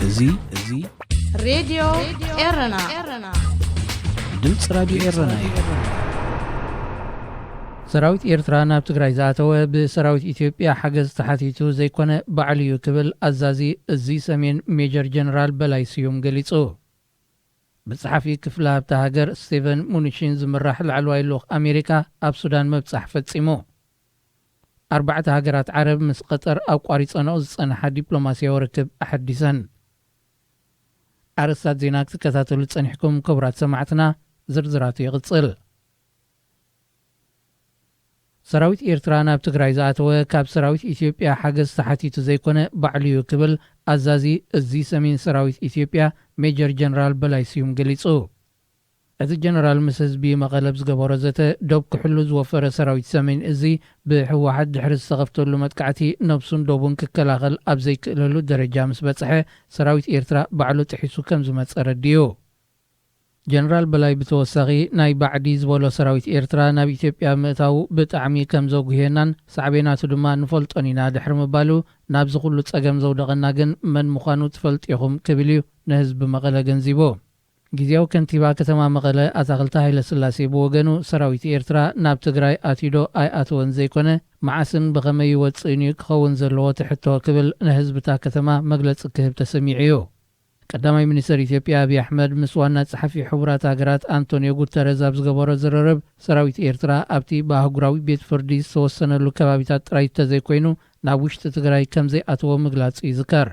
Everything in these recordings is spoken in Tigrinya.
እዚ እዚ ሬድዮ ኤረና፣ ድምፂ ራድዮ ኤረና እዩ። ሰራዊት ኤርትራ ናብ ትግራይ ዝኣተወ ብሰራዊት ኢትዮጵያ ሓገዝ ተሓቲቱ ዘይኮነ፣ ባዕሉ እዩ ክብል ኣዛዚ እዚ ሰሜን ሜጀር ጀነራል በላይ ስዩም ገሊጹ። ብጸሓፊ ክፍሊ ሃብቲ ሃገር ስቲቨን ሙኒሺን ዝምራሕ ላዕለዋይ ልኡኽ ኣሜሪካ ኣብ ሱዳን ምብጻሕ ፈጺሙ። ኣርባዕተ ሃገራት ዓረብ ምስ ቀጠር ኣቋሪጸንኦ ዝጸንሓ ዲፕሎማስያዊ ርክብ ኣሐዲሰን። ኣርእስታት ዜና ክትከታተሉ ጸኒሕኩም ክቡራት ሰማዕትና፣ ዝርዝራቱ ይቕጽል። ሰራዊት ኤርትራ ናብ ትግራይ ዝኣተወ ካብ ሰራዊት ኢትዮጵያ ሓገዝ ተሓቲቱ ዘይኮነ፣ ባዕሉ እዩ ክብል ኣዛዚ እዚ ሰሜን ሰራዊት ኢትዮጵያ ሜጀር ጀነራል በላይ ስዩም ገሊጹ። እቲ ጀነራል ምስ ህዝቢ መቐለ ኣብ ዝገበሮ ዘተ፣ ዶብ ክሕሉ ዝወፈረ ሰራዊት ሰሜን እዚ ብህወሓት ድሕሪ ዝተኸፍተሉ መጥቃዕቲ ነብሱን ዶቡን ክከላኸል ኣብ ዘይክእለሉ ደረጃ ምስ በጽሐ፣ ሰራዊት ኤርትራ ባዕሉ ጥሒሱ ከም ዝመጸ ረዲኡ። ጀነራል በላይ ብተወሳኺ፣ ናይ ባዕዲ ዝበሎ ሰራዊት ኤርትራ ናብ ኢትዮጵያ ምእታው ብጣዕሚ ከም ዘጉህየናን ሳዕቤናቱ ድማ ንፈልጦን ኢና ድሕሪ ምባሉ፣ ናብዚ ኩሉ ጸገም ዘውደቐና ግን መን ምዃኑ ትፈልጡ ኢኹም ክብል እዩ ንህዝቢ መቐለ ገንዚቡ። ግዜያዊ ከንቲባ ከተማ መቐለ ኣታኽልቲ ሃይለስላሴ ብወገኑ፣ ሰራዊት ኤርትራ ናብ ትግራይ ኣትዩዶ ኣይኣተወን ዘይኮነ፣ መዓስን ብኸመይ ይወጽእን እዩ ክኸውን ዘለዎ ትሕቶ ክብል ንህዝብታ ከተማ መግለጺ ክህብ ተሰሚዑ እዩ። ቀዳማይ ሚኒስትር ኢትዮጵያ ኣብይ ኣሕመድ ምስ ዋና ጸሓፊ ሕቡራት ሃገራት ኣንቶኒዮ ጉተረዝ ኣብ ዝገበሮ ዝርርብ፣ ሰራዊት ኤርትራ ኣብቲ ብኣህጉራዊ ቤት ፍርዲ ዝተወሰነሉ ከባቢታት ጥራይ እንተዘይኮይኑ ናብ ውሽጢ ትግራይ ከም ዘይኣተወ ምግላጹ ይዝከር።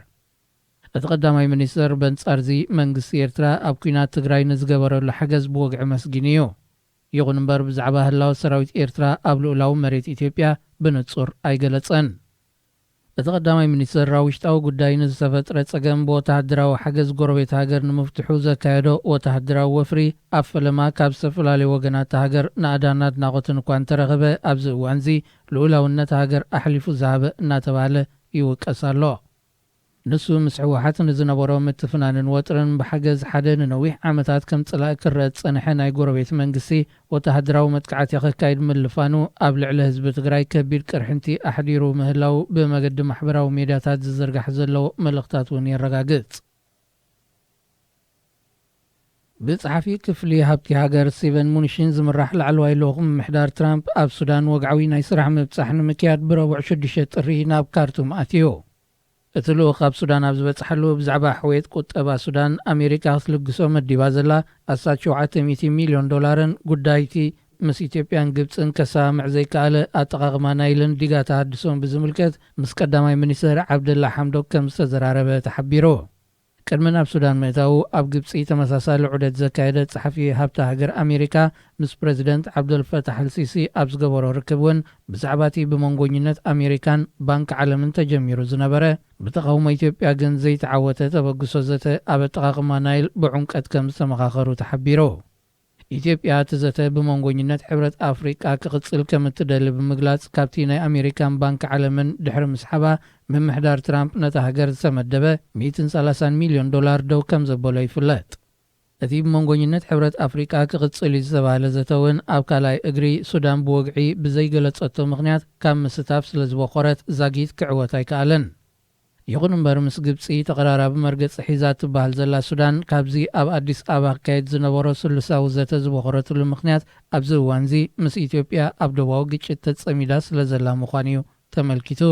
እቲ ቀዳማይ ሚኒስትር በንጻርዚ መንግስቲ ኤርትራ ኣብ ኲናት ትግራይ ንዝገበረሉ ሓገዝ ብወግዒ መስጊኑ እዩ። ይኹን እምበር ብዛዕባ ህላወ ሰራዊት ኤርትራ ኣብ ልኡላዊ መሬት ኢትዮጵያ ብንጹር ኣይገለጸን። እቲ ቀዳማይ ሚኒስትር ኣብ ውሽጣዊ ጉዳይ ንዝተፈጥረ ጸገም ብወተሃደራዊ ሓገዝ ጎረቤት ሃገር ንምፍትሑ ዘካየዶ ወተሃደራዊ ወፍሪ ኣብ ፈለማ ካብ ዝተፈላለዩ ወገናት ሃገር ናእዳን ኣድናቖትን እኳ እንተረኸበ፣ ኣብዚ እዋንዚ ልኡላውነት ሃገር ኣሕሊፉ ዝሃበ እናተባህለ ይውቀስ ኣሎ። ንሱ ምስ ህወሓት ንዝነበሮ ምትፍናንን ወጥርን ብሓገዝ ሓደ ንነዊሕ ዓመታት ከም ጸላኢ ክረአ ዝጸንሐ ናይ ጎረቤት መንግስቲ ወተሃደራዊ መጥቃዕቲ ከካይድ ምልፋኑ ኣብ ልዕሊ ህዝቢ ትግራይ ከቢድ ቅርሕንቲ ኣሕዲሩ ምህላው ብመገዲ ማሕበራዊ ሜድያታት ዝዝርጋሕ ዘሎ መልእኽታት እውን የረጋግጽ። ብጸሓፊ ክፍሊ ሃብቲ ሃገር ስቲቨን ሙኒሺን ዝምራሕ ላዕለዋይ ልኡኽ ምምሕዳር ትራምፕ ኣብ ሱዳን ወግዓዊ ናይ ስራሕ ምብጻሕ ንምክያድ ብረቡዕ ሽዱሽተ ጥሪ ናብ ካርቱም ኣትዩ። እቲ ልኡኽ ኣብ ሱዳን ኣብ ዝበጽሓሉ፣ ብዛዕባ ሕውየት ቁጠባ ሱዳን ኣሜሪካ ክትልግሶ መዲባ ዘላ ኣስታት ሸውዓተ ሚእቲ ሚልዮን ዶላርን ጉዳይቲ ምስ ኢትዮጵያን ግብጽን ከሰማምዕ ዘይከኣለ ኣጠቓቕማ ናይልን ዲጋ ተሃድሶን ብዝምልከት ምስ ቀዳማይ ሚኒስትር ዓብደላ ሓምዶክ ከም ዝተዘራረበ ተሓቢሩ። ቅድሚ ናብ ሱዳን ምእታዉ ኣብ ግብጺ ተመሳሳሊ ዑደት ዘካየደ ጸሓፊ ሃብቲ ሃገር ኣሜሪካ ምስ ፕረዚደንት ዓብደልፈታሕ ኣልሲሲ ኣብ ዝገበሮ ርክብ እውን ብዛዕባ እቲ ብመንጎኝነት ኣሜሪካን ባንክ ዓለምን ተጀሚሩ ዝነበረ ብተቓውሞ ኢትዮጵያ ግን ዘይተዓወተ ተበግሶ ዘተ ኣብ ኣጠቓቕማ ናይል ብዕምቀት ከም ዝተመኻኸሩ ተሓቢሩ። ኢትዮጵያ እቲ ዘተ ብመንጎኝነት ሕብረት ኣፍሪቃ ክቕጽል ከም እትደሊ ብምግላጽ፣ ካብቲ ናይ ኣሜሪካን ባንክ ዓለምን ድሕሪ ምስሓባ፣ ምምሕዳር ትራምፕ ነታ ሃገር ዝተመደበ ሚእትን ሰላሳን ሚልዮን ዶላር ደው ከም ዘበሎ ይፍለጥ። እቲ ብመንጎኝነት ሕብረት ኣፍሪቃ ክቕጽል እዩ ዝተባህለ ዘተ እውን ኣብ ካልኣይ እግሪ ሱዳን ብወግዒ ብዘይገለጸቶ ምኽንያት ካብ ምስታፍ ስለ ዝበኾረት ዛጊት ክዕወት ኣይከኣለን። ይኹን እምበር፣ ምስ ግብጺ ተቐራራቢ መርገጺ ሒዛ እትበሃል ዘላ ሱዳን፣ ካብዚ ኣብ ኣዲስ ኣበባ ክካየድ ዝነበሮ ስሉሳዊ ዘተ ዝበኾረትሉ ምኽንያት፣ ኣብዚ እዋንዚ ምስ ኢትዮጵያ ኣብ ዶባዊ ግጭት ተጸሚዳ ስለ ዘላ ምዃኑ እዩ ተመልኪቱ።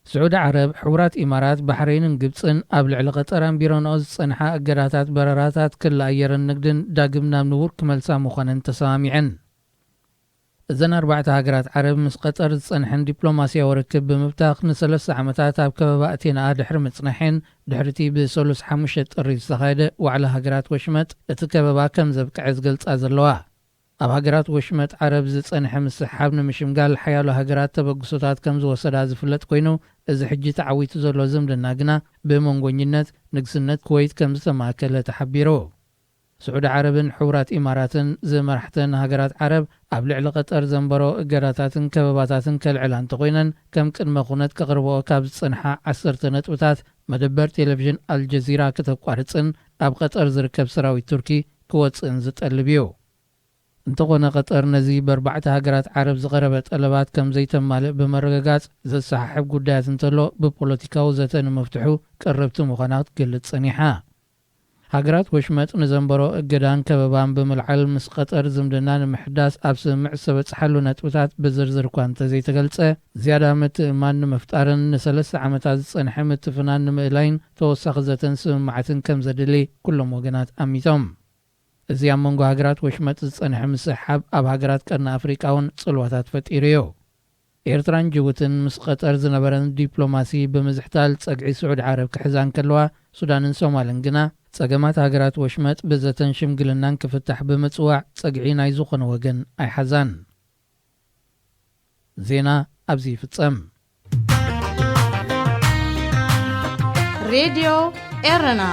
ስዑዲ ዓረብ፣ ሕቡራት ኢማራት፣ ባሕረይንን ግብጽን ኣብ ልዕሊ ቀጠር ኣንቢረንኦ ዝጸንሓ እገዳታት በረራታት ክሊ ኣየርን ንግድን ዳግም ናብ ንቡር ክመልሳ ምዃነን ተሰማሚዐን። እዘን ኣርባዕተ ሃገራት ዓረብ ምስ ቀጠር ዝጸንሐን ዲፕሎማስያዊ ርክብ ብምብታኽ ንሰለስተ ዓመታት ኣብ ከበባ ኣቴናኣ ድሕሪ ምጽናሐን፣ ድሕሪቲ ብሰሉስ ሓሙሽተ ጥሪ ዝተኻየደ ዋዕላ ሃገራት ወሽመጥ እቲ ከበባ ከም ዘብቅዐ ዝገልጻ ዘለዋ። ኣብ ሃገራት ወሽመጥ ዓረብ ዝጸንሐ ምስሕሓብ ንምሽምጋል ሓያሎ ሃገራት ተበግሶታት ከም ዝወሰዳ ዝፍለጥ ኮይኑ፣ እዚ ሕጂ ተዓዊቱ ዘሎ ዝምድና ግና ብመንጎኝነት ንግስነት ኩወይት ከም ዝተማእከለ ተሓቢሩ። ስዑዲ ዓረብን ሕቡራት ኢማራትን ዝመራሕተን ሃገራት ዓረብ ኣብ ልዕሊ ቀጠር ዘንበሮ እገዳታትን ከበባታትን ከልዕላ እንተኾይነን፣ ከም ቅድመ ኩነት ከቕርብኦ ካብ ዝጸንሓ ዓሰርተ ነጥብታት መደበር ቴሌቪዥን ኣልጀዚራ ክተቋርጽን ኣብ ቀጠር ዝርከብ ሰራዊት ቱርኪ ክወጽእን ዝጠልብ እዩ። እንተኾነ ቀጠር ነዚ ብኣርባዕተ ሃገራት ዓረብ ዝቐረበ ጠለባት ከም ዘይተማልእ ብምርግጋጽ ዘሰሓሕብ ጉዳያት እንተሎ ብፖለቲካዊ ዘተ ንምፍትሑ ቀረብቲ ምዃና ክትገልጽ ጸኒሓ። ሃገራት ወሽመጥ ንዘንበሮ እገዳን ከበባን ብምልዓል ምስ ቀጠር ዝምድና ንምሕዳስ ኣብ ስምምዕ ዝተበጽሓሉ ነጥብታት ብዝርዝር እኳ እንተዘይተገልጸ፣ ዝያዳ ምትእምማን ንምፍጣርን ንሰለስተ ዓመታት ዝጸንሐ ምትፍናን ንምእላይን ተወሳኺ ዘተን ስምምዓትን ከም ዘድሊ ኩሎም ወገናት ኣሚቶም። እዚ ኣብ መንጎ ሃገራት ወሽመጥ ዝጸንሐ ምስሕሓብ ኣብ ሃገራት ቀርኒ ኣፍሪቃ እውን ጽልዋታት ፈጢሩ እዩ። ኤርትራን ጅቡትን ምስ ቀጠር ዝነበረን ዲፕሎማሲ ብምዝሕታል ጸግዒ ስዑዲ ዓረብ ክሕዛ እንከለዋ፣ ሱዳንን ሶማልን ግና ጸገማት ሃገራት ወሽመጥ ብዘተን ሽምግልናን ክፍታሕ ብምጽዋዕ ጸግዒ ናይ ዝኾነ ወገን ኣይሓዛን። ዜና ኣብዚ ይፍጸም። ሬድዮ ኤረና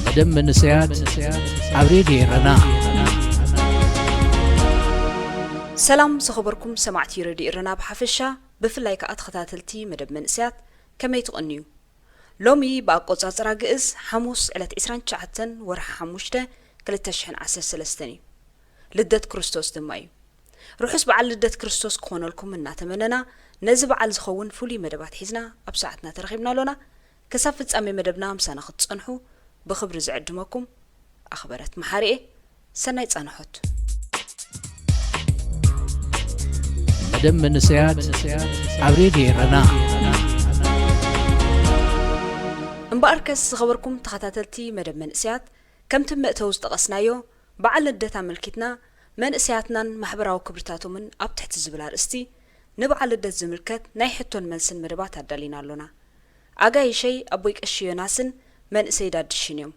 መደብ መንእሰያት ኣብ ሬድዮ ኤረና። ሰላም ዝኸበርኩም ሰማዕቲ ሬድዮ ኤረና ብሓፈሻ፣ ብፍላይ ከኣ ተኸታተልቲ መደብ መንእሰያት ከመይ ትቕንዩ? ሎሚ ብኣቆጻጽራ ግእዝ ሓሙስ ዕለት ዕስራን ትሽዓተን ወርሒ ሓሙሽተ ክልተ ሽሕን ዓሰርተ ሰለስተን እዩ። ልደት ክርስቶስ ድማ እዩ። ርሑስ በዓል ልደት ክርስቶስ ክኾነልኩም እናተመነና፣ ነዚ በዓል ዝኸውን ፍሉይ መደባት ሒዝና ኣብ ሰዓትና ተረኺብና ኣሎና። ክሳብ ፍጻሜ መደብና ምሳና ክትጸንሑ ብኽብሪ ዝዕድመኩም ኣኽበረት መሓሪኤ። ሰናይ ጻንሖት። መደብ መንእሰያት ኣብ ሬድዮ ኤረና። እምበኣርከስ ዝኸበርኩም ተኸታተልቲ መደብ መንእሰያት፣ ከምቲ መእተዊ ዝጠቐስናዮ፣ በዓል ልደት ኣመልኪትና መንእሰያትናን ማሕበራዊ ክብርታቶምን ኣብ ትሕቲ ዝብል ኣርእስቲ ንበዓል ልደት ዝምልከት ናይ ሕቶን መልስን መደባት ኣዳሊና ኣሎና። ኣጋይሸይ ኣቦይ ቀሺ ዮናስን መንእሰይ ዳድሽን እዮም።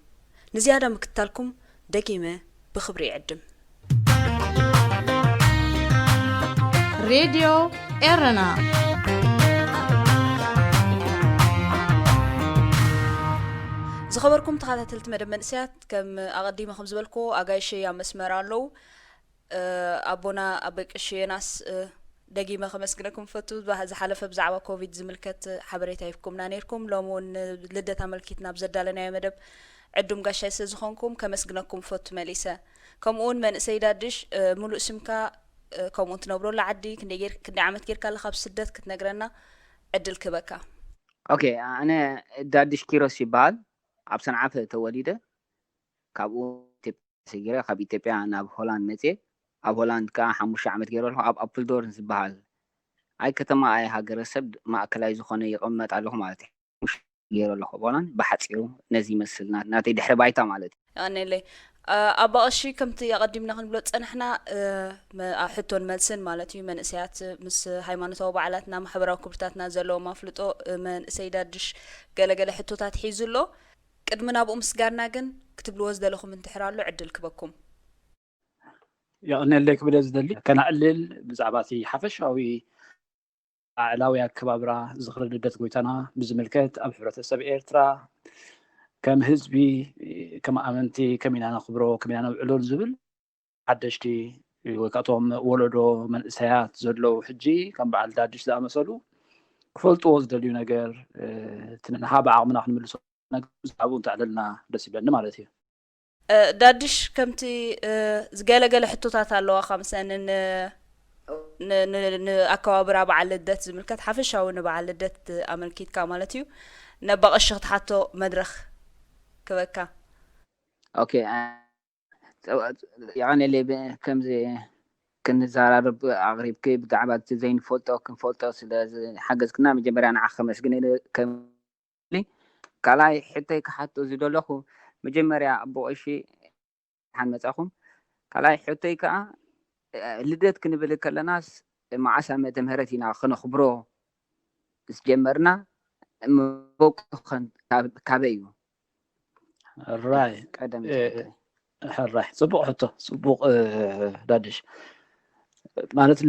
ንዝያዳ ምክትታልኩም ደጊመ ብኽብሪ ይዕድም። ሬድዮ ኤረና ዝኸበርኩም ተኸታተልቲ መደብ መንእሰያት፣ ከም ኣቐዲመ ከም ዝበልኩ ኣጋይሸይ ኣብ መስመር ኣለዉ። ኣቦና ኣቦይ ቀሺ ዮናስ፣ ደጊመ ከመስግነኩም ፈቱ። ዝሓለፈ ብዛዕባ ኮቪድ ዝምልከት ሓበሬታ ሂብኩምና ነይርኩም። ሎሚ እውን ልደት ኣመልኪትና ኣብ ዘዳለናዮ መደብ ዕዱም ጋሻይ ስለ ዝኾንኩም ከመስግነኩም ፈቱ መሊሰ። ከምኡ እውን መንእሰይ ዳድሽ፣ ምሉእ ስምካ፣ ከምኡ እውን ትነብረሉ ዓዲ፣ ክንደይ ጌር-፣ ክንደይ ዓመት ጌርካ ኣለኻ ኣብ ስደት ክትነግረና ዕድል ክህበካ። ኦኬ፣ ኣነ ዳድሽ ኪሮስ ይበሃል። ኣብ ሰንዓፈ ተወሊደ፣ ካብኡ ኢትዮጵያ ሰጊረ፣ ካብ ኢትዮጵያ ናብ ሆላንድ መፅየ። ኣብ ሆላንድ ከዓ ሓሙሽተ ዓመት ገይረ ኣለኹ። ኣብ ኣፕልዶርን ዝበሃል፣ ኣይ ከተማ ኣይ ሃገረሰብ፣ ማእከላይ ዝኾነ ይቕመጥ ኣለኹ ማለት እዩ። ሓሙሽተ ገይረ ኣለኹ ኣብ ሆላንድ። ብሓፂሩ ነዚ ይመስል ና-፣ ናተይ ድሕሪ ባይታ ማለት እዩ። የቐንየለይ። ኣባ ቀሺ፣ ከምቲ ኣቐዲምና ክንብሎ ዝጸናሕና፣ ሕቶን መልስን ማለት እዩ፣ መንእሰያት ምስ ሃይማኖታዊ በዓላትና፣ ማሕበራዊ ክብርታትና ዘለዎም ኣፍልጦ፣ መንእሰይ ዳድሽ ገለ ገለ ሕቶታት ሒዙ ኣሎ። ቅድሚ ናብኡ ምስጋርና ግን ክትብልዎ ዝደለኹም እንድሕር ኣሎ ዕድል ክበኩም። የቐንየለይ ክብል ዝደሊ፣ ከነዕልል ብዛዕባ እቲ ሓፈሻዊ ኣዕላዊ ኣከባብራ ዝኽሪ ልደት ጎይታና ብዝምልከት ኣብ ሕብረተሰብ ኤርትራ ከም ህዝቢ፣ ከም ኣመንቲ ከመይ ኢና ነኽብሮ፣ ከመይ ኢና ነብዕሎ ዝብል ሓደሽቲ ወይ ከዓ እቶም ወለዶ መንእሰያት ዘለዉ ሕጂ ከም በዓል ዳድሽ ዝኣመሰሉ ክፈልጥዎ ዝደልዩ ነገር፣ እቲ ንሃ ብዓቕምና ክንምልሶ ነገር ብዛዕባኡ እንተዕለልና ደስ ይብለኒ ማለት እዩ። ዳድሽ፣ ከምቲ ዝገለገለ ሕቶታት ኣለዋኻ ምሰኒ ንኣከባብራ በዓል ልደት ዝምልከት ሓፈሻዊ ንበዓል ልደት ኣመልኪትካ ማለት እዩ። ነባቐሺ ክትሓቶ መድረኽ ክበካ። ኦኬ፣ የቐንየለይ። ከምዚ ክንዘራረብ ኣቕሪብኪ ብዛዕባ እቲ ዘይንፈልጦ ክንፈልጦ ስለ ዝሓገዝክና መጀመርያ ንዓኺ ከመስግን። ካልኣይ ሕቶይ ክሓቶ ዝደለኹ፣ መጀመርያ ኣቦ ቀሺ ደሓን መጻኹም። ካልኣይ ሕቶይ ከኣ፣ ልደት ክንብል ከለናስ መዓስ ዓመተ ምህረት ኢና ክነኽብሮ ዝጀመርና? መበቆኸን ካበይ እዩ? ሕራይ ሕራይ፣ ጽቡቕ ሕቶ፣ ጽቡቕ ዳድሽ። ማለት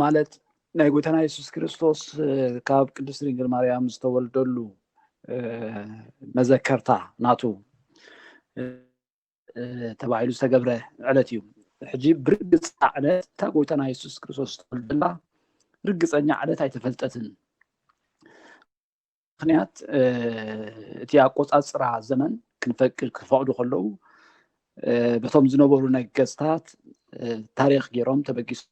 ማለት ናይ ጎይታና የሱስ ክርስቶስ ካብ ቅድስት ድንግል ማርያም ዝተወልደሉ መዘከርታ ናቱ ተባሂሉ ዝተገብረ ዕለት እዩ። ሕጂ ብርግጽ ዕለት እታ ጎይታና የሱስ ክርስቶስ ዝተወልደላ ርግጸኛ ዕለት ኣይተፈልጠትን። ምኽንያት እቲ ኣቆፃፅራ ዘመን ክንፈቅድ ክፈቕዱ ከለዉ በቶም ዝነበሩ ነገስታት ታሪክ ገይሮም ተበጊሶም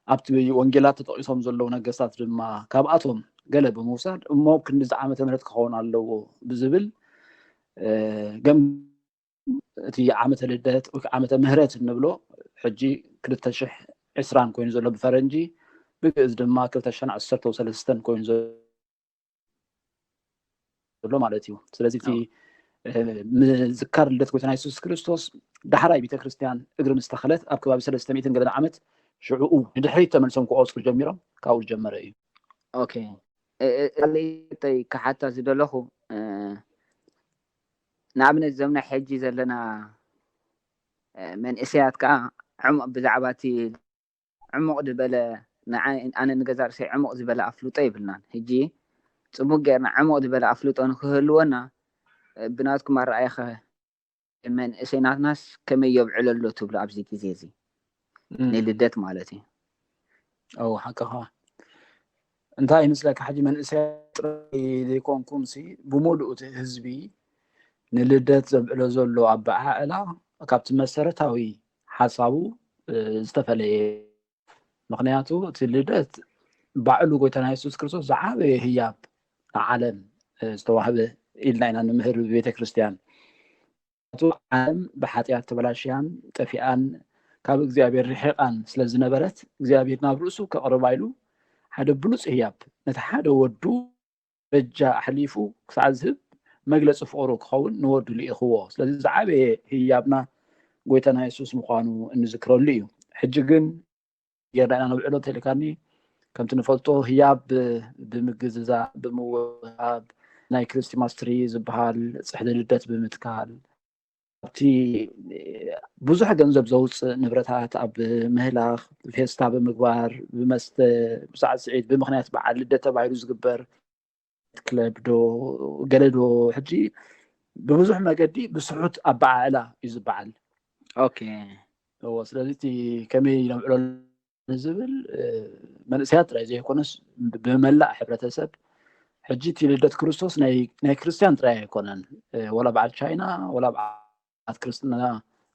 ኣብቲ ወንጌላት ተጠቂሶም ዘለዉ ነገስታት ድማ ካብኣቶም ገለ ብምውሳድ እሞ ክንዲዚ ዓመተ ምህረት ክኸውን ኣለዎ ብዝብል ገም እቲ ዓመተ ልደት ወይ ዓመተ ምህረት እንብሎ ሕጂ ክልተ ሽሕ ዕስራን ኮይኑ ዘሎ ብፈረንጂ ብግእዝ ድማ ክልተ ሽሕን ዓሰርተ ሰለስተን ኮይኑ ዘሎ ማለት እዩ። ስለዚ እቲ ምዝካር ልደት ጎይታና የሱስ ክርስቶስ ዳሕራይ ቤተክርስትያን እግሪ ምስ ተኸለት ኣብ ከባቢ ሰለስተ ሚእትን ገለን ዓመት ሽዕኡ ንድሕሪት ተመልሶም ክቆፅሩ ጀሚሮም ካብኡ ዝጀመረ እዩ። ኦኬ፣ ካልእተይ ክሓታ ዝደለኹ ንኣብነት እዞም ናይ ሕጂ ዘለና መንእሰያት ከዓ ዕሙቕ ብዛዕባ እቲ ዕሙቕ ዝበለ ኣነ ንገዛ ርእሰይ ዕሙቕ ዝበለ ኣፍልጦ የብልናን። ሕጂ ፅቡቅ ጌርና ዕሙቕ ዝበለ ኣፍልጦ ንክህልወና ብናትኩም ኣረኣይኸ መንእሰይ ናትናስ ከመይ የብዕለሎ ትብሉ ኣብዚ ግዜ እዚ ንልደት ማለት እዩ? ው ሓቅኻ እንታይ ይመስለካ ሕጂ መንእሰያት ጥራይ ዘይኮንኩም ሲ ብሙሉእ እቲ ህዝቢ ንልደት ዘብዕሎ ዘሎ ኣበዓዕላ ካብቲ መሰረታዊ ሓሳቡ ዝተፈለየ ምክንያቱ እቲ ልደት ባዕሉ ጎይታና የሱስ ክርስቶስ ዝዓበየ ህያብ ንዓለም ዝተዋህበ ኢልና ኢና ንምህር ብቤተ ክርስትያን ዓለም ብሓጢኣት ተበላሽያን ጠፊኣን ካብ እግዚኣብሔር ርሒቓን ስለ ዝነበረት እግዚኣብሔር ናብ ርእሱ ከቕርባ ኢሉ ሓደ ብሉፅ ህያብ ነቲ ሓደ ወዱ በጃ ኣሕሊፉ ክሳዕ ዝህብ መግለፂ ፍቕሩ ክኸውን ንወዱ ልኢኽዎ። ስለዚ ዝዓበየ ህያብና ጎይታና የሱስ ምዃኑ እንዝክረሉ እዩ። ሕጂ ግን ጌርና ኢና ነብዕሎ እንተልካኒ ከምቲ ንፈልጦ ህያብ ብምግዝዛ ብምውሃብ ናይ ክሪስማስ ትሪ ዝበሃል ፅሕዲ ልደት ብምትካል ኣብቲ ብዙሕ ገንዘብ ዘውፅእ ንብረታት ኣብ ምህላኽ ፌስታ ብምግባር ብመስተ ብሳዕስዒት ብምክንያት በዓል ልደት ተባሂሉ ዝግበር ክለብ ዶ ገለ ዶ ሕጂ ብብዙሕ መገዲ ብስሑት ኣበዓዕላ እዩ ዝበዓል። ኦኬ እዎ ስለዚ እቲ ከመይ ነብዕሎ ንዝብል መንእሰያት ጥራይ ዘይኮነስ ብመላእ ሕብረተሰብ ሕጂ እቲ ልደት ክርስቶስ ናይ ክርስትያን ጥራይ ኣይኮነን። ወላ በዓል ቻይና ወላ በዓል ክርስትና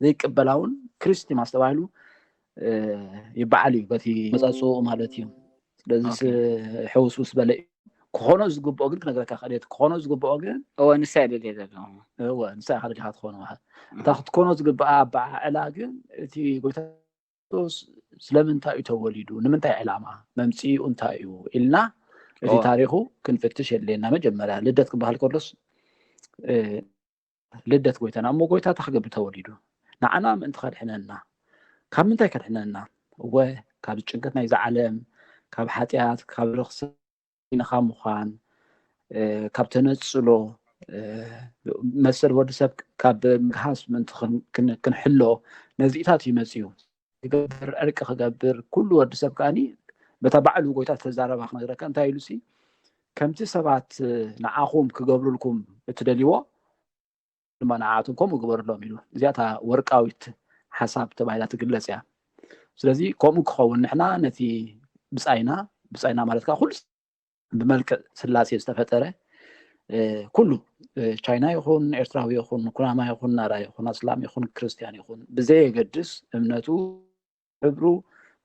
ዘይቀበላ እውን ክሪስቲማስ ተባሂሉ ይበዓል እዩ በቲ መፃፅኡ ማለት እዩ። ስለዚ ሕውስውስ በለ እዩ ክኾኖ ዝግብኦ ግን ክነግረካ ክእል ክኾኖ ዝግብኦ ግን እወ ንሳ ደልየ ዘለኹ እወ ንሳ ኢኻ ደሊኻ ትኾኖ እንታ ክትኮኖ ዝግብኣ ኣበዓዕላ ግን እቲ ጎይታ ክርስቶስ ስለምንታይ እዩ ተወሊዱ ንምንታይ ዕላማ መምፅኡ እንታይ እዩ ኢልና እቲ ታሪኹ ክንፍትሽ የድልየና። መጀመርያ ልደት ክበሃል ከሎስ ልደት ጎይታና እሞ ጎይታ እንታይ ክገብር ተወሊዱ ንዓና ምእንቲ ከድሕነና ካብ ምንታይ ከድሕነና እወ ካብ ጭንቀት ናይዚ ዓለም ካብ ሓጢኣት ካብ ርክስ ኢንኻ ምዃን ካብ ተነፅሎ መሰል ወዲ ሰብ ካብ ምግሃስ ምእንቲ ክንሕሎ ነዚኢታት እዩ መፅዩ ክገብር ዕርቂ ክገብር ኩሉ ወዲ ሰብ ከዓኒ በታ ባዕሉ ጎይታ ተዛረባ ክነግረካ እንታይ ኢሉ ሲ ከምቲ ሰባት ንዓኹም ክገብሩልኩም እትደልይዎ ድማ ንዓኣቶም ከምኡ ግበሩሎም ኢሉ እዚኣ እታ ወርቃዊት ሓሳብ ተባሂላ ትግለፅ እያ። ስለዚ ከምኡ ክኸውን ንሕና ነቲ ብፃይና ብፃይና ማለት ከዓ ኩሉ ብመልክዕ ስላሴ ዝተፈጠረ ኩሉ ቻይና ይኹን ኤርትራዊ ይኹን ኩናማ ይኹን ናራ ይኹን ኣስላም ይኹን ክርስትያን ይኹን ብዘየገድስ እምነቱ ሕብሩ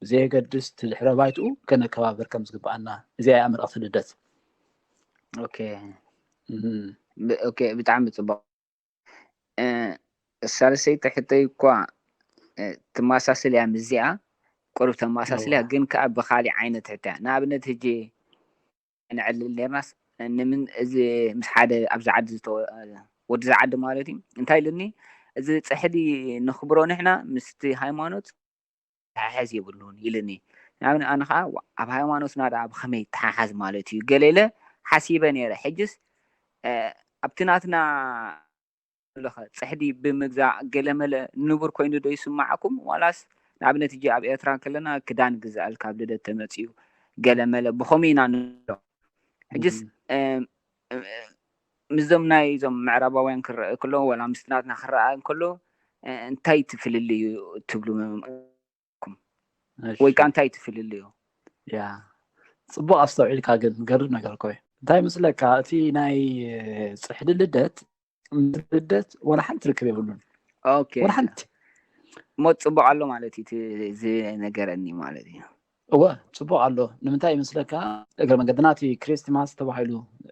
ብዘየገድስ እቲ ድሕረ ባይትኡ ከነከባብር ከም ዝግብኣና እዚኣ እያ መልእኽቲ ልደት። ኦኬ ብጣዕሚ ፅቡቅ። ሳልሰይቲ ሕቶይ እኳ ትመሳስል እያ ምስዚኣ ቁሩብ ተመሳስል እያ ግን ከዓ ብካሊእ ዓይነት ሕቶ እያ። ንኣብነት ሕጂ ነዕልል ኔርናስ ንምን እዚ ምስ ሓደ ኣብዚ ዓዲ ዝተወ- ወዲ ዝዓዲ ማለት እዩ እንታይ ኢሉኒ እዚ ፅሕዲ ንኽብሮ ንሕና ምስቲ ሃይማኖት ተሓሓዝ የብሉን ኢሉኒ። ንኣብነት ኣነ ከዓ ዋ- ኣብ ሃይማኖትና ደኣ ብኸመይ ይተሓሓዝ ማለት እዩ ገለ ኢለ ሓሲበ ነይረ። ሕጅስ እ፣ ኣብቲ ናትና ኣለኸ ፅሕዲ ብምግዛእ ገለመለ ንቡር ኮይኑ ዶ ይስማዓኩም ዋላስ ንኣብነት እጂ ኣብ ኤርትራ ከለና ክዳን ግዛኣል ካብ ልደት ተመፅኡ ገለመለ ብኸምኡ ኢና ንብሎ ሕጅስ ምስዞም ናይ ዞም ምዕራባውያን ክረአ ከሎ ወላ ምስቲ ናትና ክረአ እንከሎ እንታይ ትፍልልዩ ትብሉ ወይ ከዓ እንታይ ትፍልልዩ ያ ፅቡቅ ኣስተውዒልካ ግን ገርም ነገር ኮይ እንታይ ይመስለካ፣ እቲ ናይ ጽሕዲ ልደት፣ ልደት ዋላ ሓንቲ ርክብ የብሉን። ኦኬ ዋላ ሓንቲ። እሞ ጽቡቕ ኣሎ ማለት እዩ እቲ ዝነገረኒ ማለት እዩ። እወ፣ ጽቡቕ ኣሎ። ንምንታይ ይመስለካ፣ እግረ መንገድና እቲ ክሪስማስ ተባሂሉ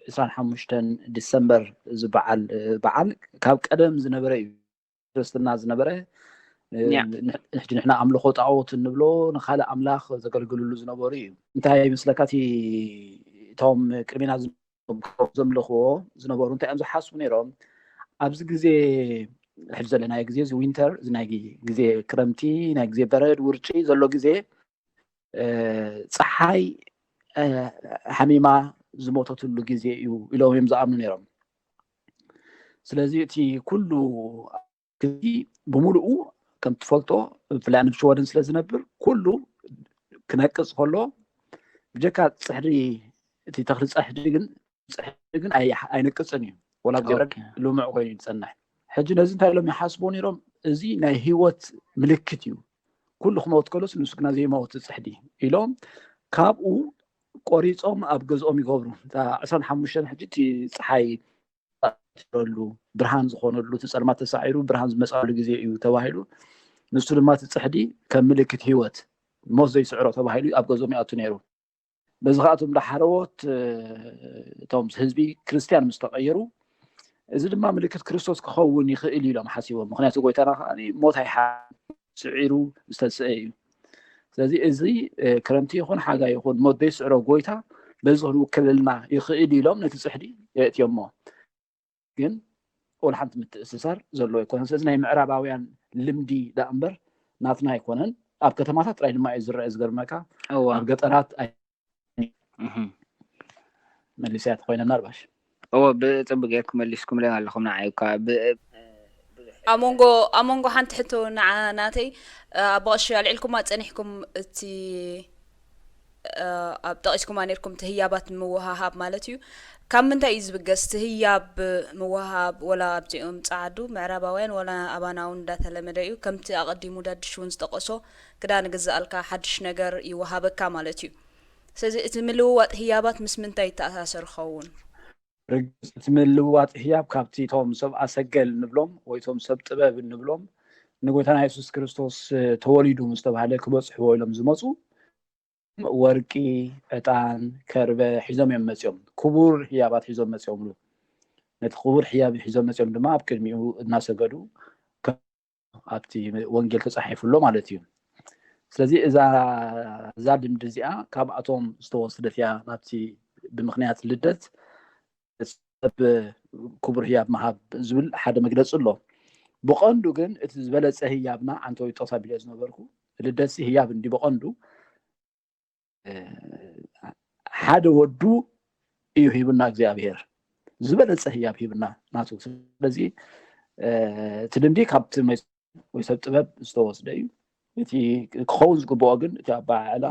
ዕስራን ሓሙሽተን ዲሰምበር ዝበዓል በዓል ካብ ቀደም ዝነበረ እዩ። ክርስትና ዝነበረ ሕጂ ንሕና ኣምልኾ ጣዖት እንብሎ ንካልእ ኣምላኽ ዘገልግልሉ ዝነበሩ እዩ። እንታይ ይመስለካ፣ እቲ እቶም ቅድሚና ዘምልኽዎ ዝነበሩ እንታይ እዮም ዝሓስቡ ነይሮም? ኣብዚ ግዜ ሕጂ ዘለናዮ ግዜ እዚ ዊንተር፣ እዚ ናይ ግዜ ክረምቲ፣ ናይ ግዜ በረድ ውርጪ ዘሎ ግዜ፣ ጸሓይ ሓሚማ ዝሞተትሉ ግዜ እዩ ኢሎም እዮም ዝኣምኑ ነይሮም። ስለዚ እቲ ኩሉ ክቲ ብምሉኡ ከም ትፈልጦ ብፍላይ ኣብ ሽወደን ስለ ዝነብር ኩሉ ክነቅጽ ከሎ ብጀካ ጽሕዲ፣ እቲ ተኽሊ ጽሕዲ ግን፣ ጽሕዲ ግን ኣይነቅጽን እዩ። ወላ ብዘይ በረድ ልሙዕ ኮይኑ ይጸንሕ። ሕጂ ነዚ እንታይ ኢሎም ይሓስቡ ነይሮም? እዚ ናይ ህይወት ምልክት እዩ። ኩሉ ክመውት ከሎስ ንሱ ግና ዘይመውት ጽሕዲ ኢሎም ካብኡ ቆሪጾም ኣብ ገዝኦም ይገብሩ። ዕስራን ሓሙሽተን ሕጂ እቲ ጸሓይ ትረሉ ብርሃን ዝኾነሉ፣ እቲ ጸልማት ተሳዒሩ ብርሃን ዝመጻሉ ግዜ እዩ ተባሂሉ። ንሱ ድማ እቲ ጽሕዲ ከም ምልክት ህይወት፣ ሞት ዘይስዕሮ ተባሂሉ ኣብ ገዝኦም ይኣቱ ነይሩ። በዚ ከዓ እቶም ዳሓረዎት እቶም ህዝቢ ክርስትያን ምስ ተቐየሩ፣ እዚ ድማ ምልክት ክርስቶስ ክኸውን ይኽእል ኢሎም ሓሲቦም። ምክንያቱ ጎይታና ከዓ ሞት ኣይሓ ስዒሩ ዝተስአ እዩ። ስለዚ እዚ ክረምቲ ይኹን ሓጋይ ይኹን ሞት ዘይስዕሮ ጎይታ በዚ ክንውክለልና ይኽእል ኢሎም ነቲ ጽሕዲ የእትዮሞ። ግን ወላ ሓንቲ ምትእስሳር ዘለዎ ኣይኮነን። ስለዚ ናይ ምዕራባውያን ልምዲ ደኣ እምበር ናትና ኣይኮነን። ኣብ ከተማታት ጥራይ ድማ እዩ ዝረአ። ዝገርመካ ኣብ ገጠራት መሊስያ ተኮይነ ምናልባሽ እዎ ብፅቡቅ ጌርኩም መሊስኩምለይ ኣለኹም። ንዓይ እኳ ኣብ መንጎ ኣብ መንጎ ሓንቲ ሕቶ ንዓ ናተይ ኣብ ብቐሺ ኣልዒልኩማ ፀኒሕኩም እቲ ኣብ ጠቒስኩማ ነርኩም እቲ ህያባት ምውሃሃብ ማለት እዩ። ካብ ምንታይ እዩ ዝብገስ እቲ ህያብ ምውሃሃብ? ወላ ኣብዚኦም ፀዓዱ ምዕራባውያን ወላ ኣባና እውን እንዳተለመደ እዩ። ከምቲ ኣቐዲሙ ዳድሽ እውን ዝጠቐሶ ክዳ ንግዛኣልካ ሓድሽ ነገር ይወሃበካ ማለት እዩ። ስለዚ እቲ ምልውዋጥ ህያባት ምስ ምንታይ ይተኣሳሰር ይኸውን? ርግፅ እቲ ምልውዋጥ ህያብ ካብቲ እቶም ሰብ ኣሰገል ንብሎም ወይ እቶም ሰብ ጥበብ ንብሎም ንጎይታና የሱስ ክርስቶስ ተወሊዱ ምስ ተባህለ ክበፅሕዎ ኢሎም ዝመፁ ወርቂ፣ ዕጣን፣ ከርበ ሒዞም እዮም መፂኦም። ክቡር ህያባት ሒዞም መፂኦምሉ። ነቲ ክቡር ህያብ ሒዞም መፂኦም ድማ ኣብ ቅድሚኡ እናሰገዱ ኣብቲ ወንጌል ተፃሒፉ ኣሎ ማለት እዩ። ስለዚ እዛ እዛ ልምዲ እዚኣ ካብኣቶም ዝተወስደት እያ። ናብቲ ብምክንያት ልደት ሰብ ክቡር ህያብ ምሃብ ዝብል ሓደ መግለፂ ኣሎ። ብቐንዱ ግን እቲ ዝበለፀ ህያብና ዓንተወይ ጦሳ ቢለ ዝነበርኩ ልደትሲ ህያብ እንዲ ብቐንዱ ሓደ ወዱ እዩ ሂብና እግዚኣብሔር ዝበለፀ ህያብ ሂብና ናቱ። ስለዚ እቲ ልምዲ ካብቲ ወይ ሰብ ጥበብ ዝተወስደ እዩ። እቲ ክኸውን ዝግብኦ ግን እቲ ኣበዓዕላ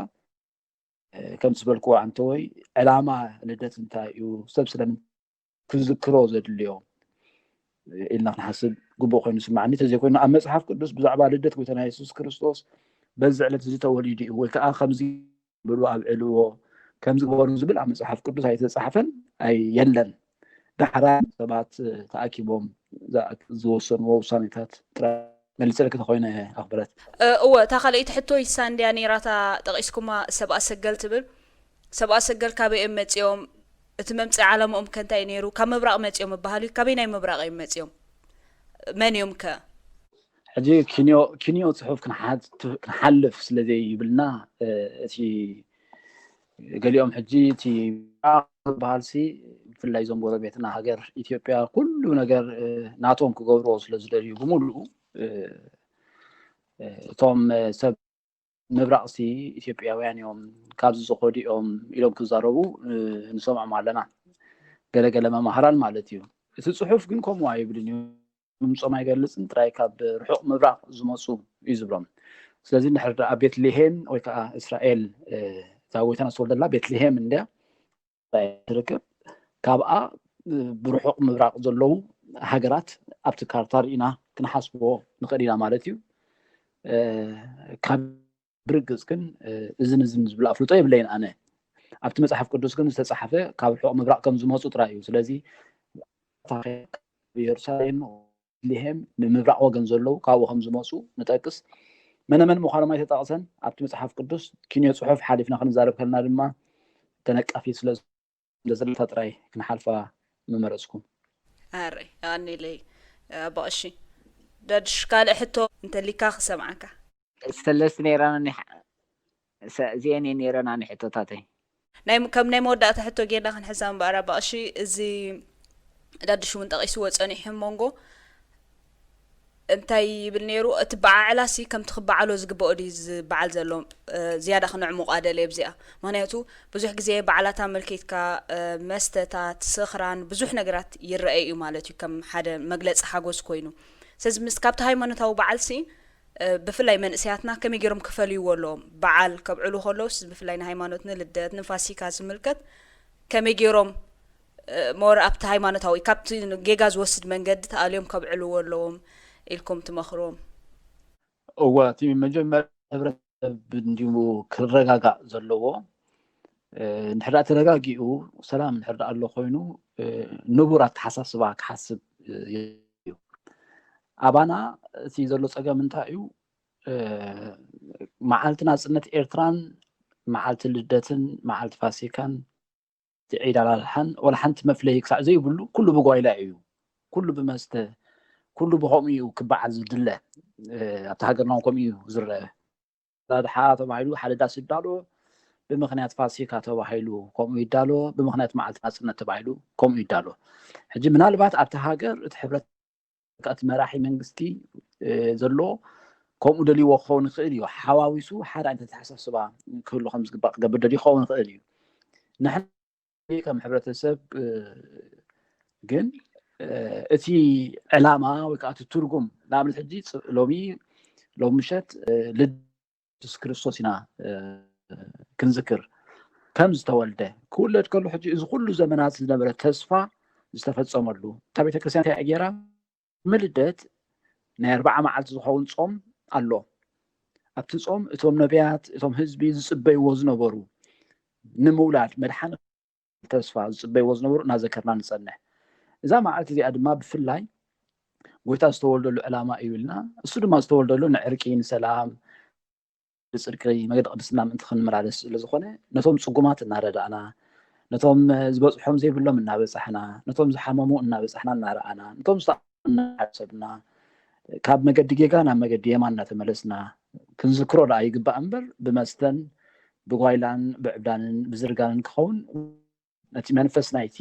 ከም ዝበልክዎ ኣንተወይ ዕላማ ልደት እንታይ እዩ፣ ሰብ ስለምን ክዝክሮ ዘድልዮ ኢልና ክንሓስብ ግቡእ ኮይኑ ስማዕኒ። ተዘይኮይኑ ኣብ መፅሓፍ ቅዱስ ብዛዕባ ልደት ጎይታና የሱስ ክርስቶስ በዚ ዕለት እዚ ተወሊዱ እዩ ወይ ከዓ ከምዚ ብሉ ኣብዕልዎ ከምዚ ግበሩ ዝብል ኣብ መፅሓፍ ቅዱስ ኣይተፃሕፈን ኣይ የለን። ዳሕራ ሰባት ተኣኪቦም ዝወሰንዎ ውሳኔታት ጥራይ መልሰልኪ ተኮይነ ኣኽብረት። እወ እታ ካልኣይቲ ሕቶ ይሳ እንድያ ነይራታ ጠቂስኩማ ሰብኣ ሰገል ትብል። ሰብኣ ሰገል ካበይ እዮም መፂኦም? እቲ መምፅኢ ዓላምኦም ከ እንታይ ነይሩ? ካብ ምብራቕ መፂኦም ይበሃል እዩ። ካበይ ናይ ምብራቕ እዮም መፂኦም? መን እዮም ከ? ሕጂ ኪንዮ ኪንዮ ፅሑፍ ክንሓልፍ ስለ ዘይብልና እቲ ገሊኦም ሕጂ እቲ ዝበሃል ሲ ብፍላይ እዞም ጎረቤትና ሃገር ኢትዮጵያ ኩሉ ነገር ናቶም ክገብርዎ ስለ ዝደልዩ ብምሉኡ እቶም ሰብ ምብራቕ ሲ ኢትዮጵያውያን እዮም ካብዚ ዝኸዱ እዮም ኢሎም ክዛረቡ ንሰምዖም ኣለና። ገለገለ መማህራን ማለት እዩ። እቲ ፅሑፍ ግን ከምኡ ኣይብልን እዩ። ምምፆም ኣይገልፅን፣ ጥራይ ካብ ርሑቕ ምብራቕ ዝመፁ እዩ ዝብሎም። ስለዚ እንድሕር ደኣ ቤትልሄም ወይ ከዓ እስራኤል እታ ጎይታና ዝተወልደላ ቤትልሄም እንድያ ትርከብ፣ ካብኣ ብርሑቕ ምብራቕ ዘለዉ ሃገራት ኣብቲ ካርታ ርኢና ክንሓስብዎ ንኽእል ኢና ማለት እዩ። ካብ ብርግፅ ግን እዝን እዝን ዝብል ኣፍልጦ የብለይን ኣነ። ኣብቲ መጽሓፍ ቅዱስ ግን ዝተጻሕፈ ካብ ርሑቕ ምብራቕ ከም ዝመጹ ጥራይ እዩ። ስለዚ ኢየሩሳሌም፣ ቤትልሔም ንምብራቕ ወገን ዘለዉ ካብኡ ከም ዝመጹ ንጠቅስ። መነመን ምዃኖም ኣይተጠቕሰን ኣብቲ መጽሓፍ ቅዱስ። ኪንዮ ጽሑፍ ሓሊፍና ክንዛረብ ከለና ድማ ተነቃፊ ስለ ዘለታ ጥራይ ክንሓልፋ ምመረጽኩ። ኣረ ኣኒለይ ኣቦ ቀሺ፣ ዳድሽ ካልእ ሕቶ እንተሊካ ክሰምዓካ። ሰለስተ ነይረና። እዚአን ነይረና ንሕቶታተይ። ናይ ከም ናይ መወዳእታ ሕቶ ጌርና ክንሕዛ እምበኣር ኣባ ቀሺ፣ እዚ ዳድሽ እውን ጠቒስዎ ጸኒሑ መንጎ እንታይ ይብል ነይሩ? እቲ በዓዕላሲ ከምቲ ክበዓሎ ዝግበኦ ድዩ ዝበዓል ዘሎ? ዝያዳ ክነዕሙቓ ደልየ ብዚኣ። ምኽንያቱ ብዙሕ ግዜ በዓላት ኣመልኪትካ መስተታት፣ ስኽራን፣ ብዙሕ ነገራት ይረአ እዩ ማለት እዩ፣ ከም ሓደ መግለፂ ሓጎስ ኮይኑ። ስለዚ ምስ ካብቲ ሃይማኖታዊ በዓልሲ ብፍላይ መንእሰያትና ከመይ ገይሮም ክፈልይዎ ኣለዎም? በዓል ከብዕሉ ከለውስ ብፍላይ ንሃይማኖት፣ ንልደት፣ ንፋሲካ ዝምልከት ከመይ ገይሮም ሞር ኣብቲ ሃይማኖታዊ ካብቲ ጌጋ ዝወስድ መንገዲ ተኣልዮም ከብዕልዎ ኣለዎም ኢልኩም ትመኽርዎም? እወ፣ እቲ መጀመርያ ሕብረተሰብ እንዲሁ ክረጋጋእ ዘለዎ። እንድሕር ደኣ ተረጋጊኡ፣ ሰላም እንድሕር ደኣ ኣሎ ኮይኑ፣ ንቡር ኣተሓሳስባ ክሓስብ እዩ። ኣባና እቲ ዘሎ ጸገም እንታይ እዩ? መዓልቲ ናጽነት ኤርትራን መዓልቲ ልደትን መዓልቲ ፋሲካን እቲ ዒድ ኣል ኣድሓን ዋላ ሓንቲ መፍለዪ ክሳዕ ዘይብሉ፣ ኩሉ ብጓይላ እዩ፣ ኩሉ ብመስተ፣ ኩሉ ብኸምኡ እዩ ክበዓል ዝድለ። ኣብቲ ሃገርና እውን ከምኡ እዩ ዝረአ። ኣድሓ ተባሂሉ ሓደ ዳስ ይዳሎ፣ ብምኽንያት ፋሲካ ተባሂሉ ከምኡ ይዳሎ፣ ብምኽንያት መዓልቲ ናጽነት ተባሂሉ ከምኡ ይዳሎ። ሕጂ ምናልባት ኣብቲ ሃገር እቲ ሕብረት እቲ መራሒ መንግስቲ ዘሎ ከምኡ ደልይዎ ክኸውን ይኽእል እዩ። ሓዋዊሱ ሓደ ዓይነት ኣተሓሳስባ ክህሉ ከም ዝግባእ ክገብር ደልዩ ክኸውን ይኽእል እዩ። ንሕና ከም ሕብረተሰብ ግን እቲ ዕላማ ወይ ከዓ እቲ ትርጉም፣ ንኣብነት ሕጂ ሎሚ ሎም ምሸት ልደት የሱስ ክርስቶስ ኢና ክንዝክር፣ ከም ዝተወልደ፣ ክውለድ ከሎ ሕጂ እዚ ኩሉ ዘመናት ዝነበረ ተስፋ ዝተፈጸመሉ፣ እታ ቤተክርስትያን እንታይ ገይራ? ምልደት ናይ ኣርባዓ መዓልቲ ዝኸውን ጾም ኣሎ። ኣብቲ ጾም እቶም ነቢያት፣ እቶም ህዝቢ ዝጽበይዎ ዝነበሩ ንምውላድ መድሓኒ ተስፋ ዝጽበይዎ ዝነበሩ እናዘከርና ንጸንሕ። እዛ መዓልቲ እዚኣ ድማ ብፍላይ ጎይታ ዝተወልደሉ ዕላማ እዩ ኢልና፣ እሱ ድማ ዝተወልደሉ ንዕርቂ፣ ንሰላም፣ ብጽድቂ መገዲ ቅድስና ምእንቲ ክንመላለስ ስለ ዝኾነ፣ ነቶም ጽጉማት እናረዳእና፣ ነቶም ዝበጽሖም ዘይብሎም እናበጻሕና፣ ነቶም ዝሓመሙ እናበጻሕና እናረኣና፣ ነቶም ዝሰኣኑ እናሓሰብና፣ ካብ መገዲ ጌጋ ናብ መገዲ የማን እናተመለስና ክንዝክሮ ደኣ ይግባእ እምበር፣ ብመስተን ብጓይላን ብዕብዳንን ብዝርጋንን ክኸውን ነቲ መንፈስ ናይቲ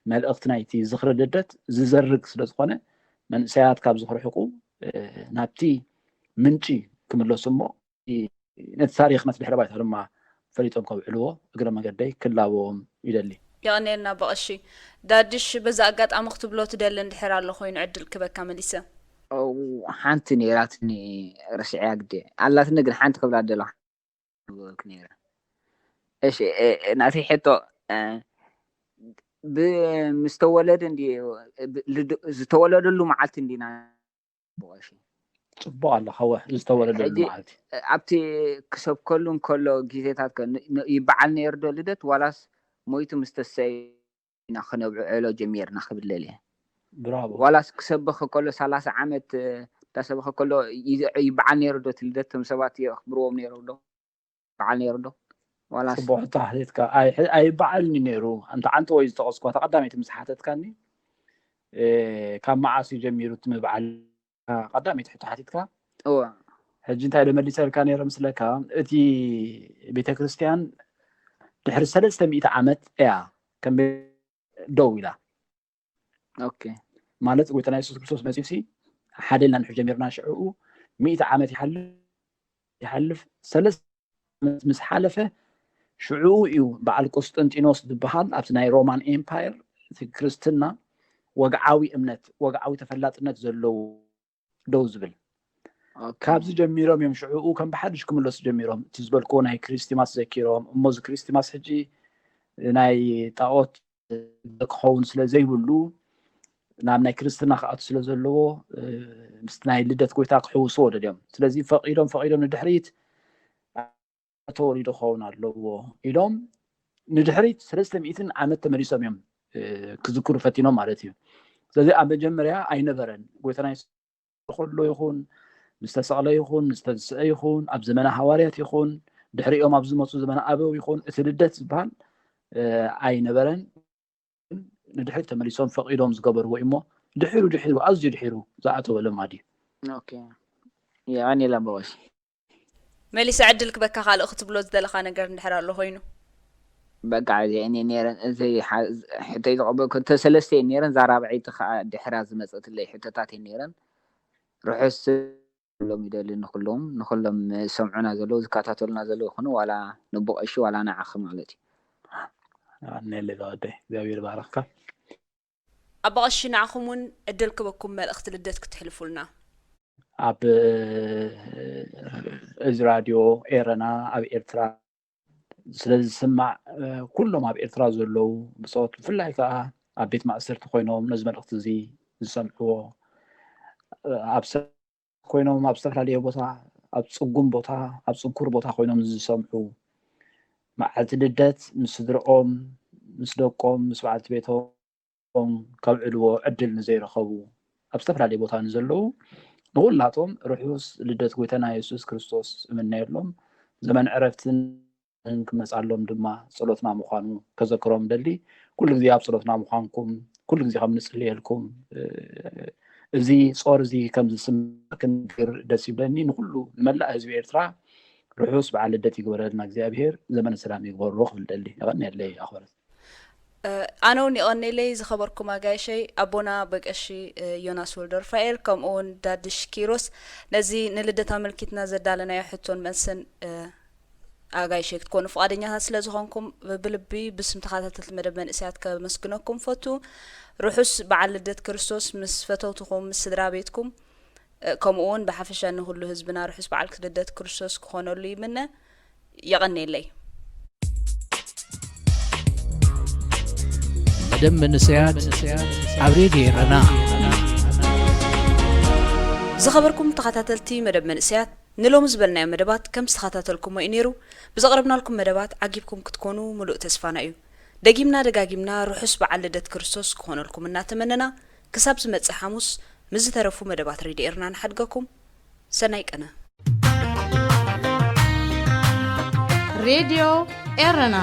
መልእኽቲ ናይቲ ዝኽሪ ልደት ዝዘርግ ስለ ዝኾነ፣ መንእሰያት ካብ ዝኽሪ ሕቁ ናብቲ ምንጪ ክምለሱ እሞ ነቲ ታሪኽ ነቲ ድሕረ ባይታ ድማ ፈሊጦም ከብዕልዎ እግረ መገደይ ክላበዎም ይደሊ። የቐንየልና ኣቦ ቀሺ። ዳድሽ በዚ ኣጋጣሚ ክትብሎ ትደሊ እንድሕር ኣሎ ኮይኑ ዕድል ክበካ መሊሰ። ሓንቲ ነይራትኒ ረሲዐያ ግደ ኣላትኒ ግን ሓንቲ ክብላ ደለኹ ነይረ። እሺ ናተይ ሕቶ ብምስተወለደ እንዲ ዝተወለደሉ መዓልቲ እንዲና ጽቡቕ ኣለኻ ወ ዝተወለደሉ መዓልቲ ኣብቲ ክሰብከሉ እንከሎ ግዜታት ይበዓል ነይሩ ዶ ልደት ዋላስ ሞይቱ ምስ ተሰይ ኢና ክነብዕዕሎ ጀሚርና ክብል ደልየ። ብራቮ። ዋላስ ክሰብኽ ከሎ ሰላሳ ዓመት እንዳሰበኸ ከሎ ይበዓል ነይሩ ዶ እቲ ልደት? እቶም ሰባት የኽብርዎም ነይሮም ዶ? ይበዓል ነይሩ ዶ? ዋላስ ጽቡቕ ሕቶ ሓቲትካ። ኣይበዓልን እዩ ነይሩ። ኣንታ ዓንተ ወይ ዝጠቐስኳ እታ ቀዳመይቲ ምስ ሓተትካኒ ካብ መዓስ እዩ ጀሚሩ እቲ ምብዓል? ቀዳመይቲ ሕቶ ሓቲትካ። እወ። ሕጂ እንታይ ኢለ መሊሰልካ ነይረ ምስለካ፣ እቲ ቤተክርስትያን ድሕሪ ሰለስተ ሚእቲ ዓመት እያ ከም ደው ኢላ። ኦኬ። ማለት ጎይታና የሱስ ክርስቶስ መጺኡሲ ሓደ ኢልና ንሕጂ ጀሚርና ሽዕኡ ሚእቲ ዓመት ይሓልፍ ይሓልፍ ሰለስተ ዓመት ምስ ሓለፈ ሽዕኡ እዩ በዓል ቁስጥንጢኖስ ዝበሃል ኣብቲ ናይ ሮማን ኤምፓየር እቲ ክርስትና ወግዓዊ እምነት ወግዓዊ ተፈላጥነት ዘለዎ ደው ዝብል። ኦኬ። ካብዚ ጀሚሮም እዮም ሽዕኡ ከም ብሓድሽ ክምለሱ ጀሚሮም። እቲ ዝበልክዎ ናይ ክሪስቲማስ ዘኪሮም እሞ እዚ ክሪስቲማስ ሕጂ ናይ ጣኦት ክኸውን ስለ ዘይብሉ ናብ ናይ ክርስትና ክኣቱ ስለ ዘለዎ ምስቲ ናይ ልደት ጎይታ ክሕውስዎ ደልዮም። ስለዚ ፈቒዶም ፈቒዶም ንድሕሪት ተወሊዱ ክኸውን ኣለዎ ኢሎም ንድሕሪት ሰለስተ ሚእትን ዓመት ተመሊሶም እዮም ክዝክሩ ፈቲኖም ማለት እዩ። ስለዚ ኣብ መጀመርያ ኣይነበረን። ጎይታና ከሎ ይኹን፣ ምስ ተሰቕለ ይኹን፣ ምስ ተንስአ ይኹን፣ ኣብ ዘመነ ሃዋርያት ይኹን፣ ድሕሪኦም ኣብ ዝመፁ ዘመነ ኣበው ይኹን፣ እቲ ልደት ዝበሃል ኣይነበረን። ንድሕሪት ተመሊሶም ፈቒዶም ዝገበርዎ እሞ ድሒሩ ድሒሩ ኣዝዩ ድሒሩ ዝኣተወ ልማድ እዩ። የቐኒላ በቐሽ መሊሰ ዕድል ክበካ ካልእ ክትብሎ ዝደለኻ ነገር እንድሕር ኣሎ ኮይኑ። በቃ እዚአን እየን ነይረን። እዚ ሕቶይ ዝቐበልኩ እተ ሰለስተ እየን ነይረን። እዛ ራብዐይቲ ከዓ ድሕራ ዝመፀትለይ ሕቶታት እየን ነይረን። ርሑስ ሎም ይደሊ ንኩሎም ንኩሎም ዝሰምዑና ዘለዉ ዝከታተሉና ዘለዉ ይኹኑ ዋላ ንቦ ቀሺ ዋላ ንዓኺ ማለት እዩ። ኣነለ ዘወደይ እግዚኣብሔር ባረክካ። ኣባ ቀሺ ንዓኹም እውን ዕድል ክበኩም መልእኽቲ ልደት ክትሕልፉልና። ኣብ እዚ ራድዮ ኤረና ኣብ ኤርትራ ስለ ዝስማዕ ኩሎም ኣብ ኤርትራ ዘለዉ ብፆት ብፍላይ ከዓ ኣብ ቤት ማእሰርቲ ኮይኖም ነዚ መልእኽቲ እዚ ዝሰምዕዎ ኣብ ኮይኖም ኣብ ዝተፈላለየ ቦታ ኣብ ፅጉም ቦታ ኣብ ፅንኩር ቦታ ኮይኖም ዝሰምዑ መዓልቲ ልደት ምስ ስድርኦም ምስ ደቆም ምስ በዓልቲ ቤቶም ከብዕልዎ ዕድል ንዘይረኸቡ ኣብ ዝተፈላለየ ቦታ ንዘለዉ ንኩላቶም ርሑስ ልደት ጎይታና የሱስ ክርስቶስ እምነየሎም። ዘመን ዕረፍትን ክመፃሎም ድማ ፀሎትና ምዃኑ ከዘክሮም ደሊ። ኩሉ ግዜ ኣብ ፀሎትና ምዃንኩም ኩሉ ግዜ ከም ንፅልየልኩም እዚ ፆር እዚ ከም ዝስምር ክንግር ደስ ይብለኒ። ንኩሉ ንመላእ ህዝቢ ኤርትራ ርሑስ በዓል ልደት ይግበረልና እግዚኣብሄር። ዘመነ ሰላም ይግበሮ ክብል ደሊ። የቐንየለይ ኣኽበረት። ኣነ እውን የቐንየለይ ዝኸበርኩም ኣጋይሸይ ኣቦና በቀሺ ዮናስ ወልደ ሩፋኤል ከምኡ እውን ዳድሽ ኪሮስ ነዚ ንልደት ኣመልኪትና ዘዳለናዮ ሕቶን መልስን ኣጋይሸይ ክትኮኑ ፍቓደኛታት ስለ ዝኾንኩም ብልቢ ብስም ተኸታተልቲ መደብ መንእሰያት ከመስግነኩም ፈቱ። ርሑስ በዓል ልደት ክርስቶስ ምስ ፈተውትኹም ምስ ስድራ ቤትኩም ከምኡ እውን ብሓፈሻ ንኩሉ ህዝብና ርሑስ በዓል ልደት ክርስቶስ ክኾነሉ ይምነ። የቐንየለይ። መደብ መንእሰያት ኣብ ሬድዮ ኤረና። ዝኸበርኩም ተኸታተልቲ መደብ መንእሰያት ንሎሚ ዝበልናዮ መደባት ከም ዝተኸታተልኩሞ እዩ ነይሩ። ብዘቕረብናልኩም መደባት ዓጊብኩም ክትኮኑ ምሉእ ተስፋና እዩ። ደጊምና ደጋጊምና ርሑስ በዓል ልደት ክርስቶስ ክኾነልኩም እናተመነና ክሳብ ዝመጽእ ሓሙስ ምስ ዝተረፉ መደባት ሬድዮ ኤረና ንሓድገኩም። ሰናይ ቀነ። ሬድዮ ኤረና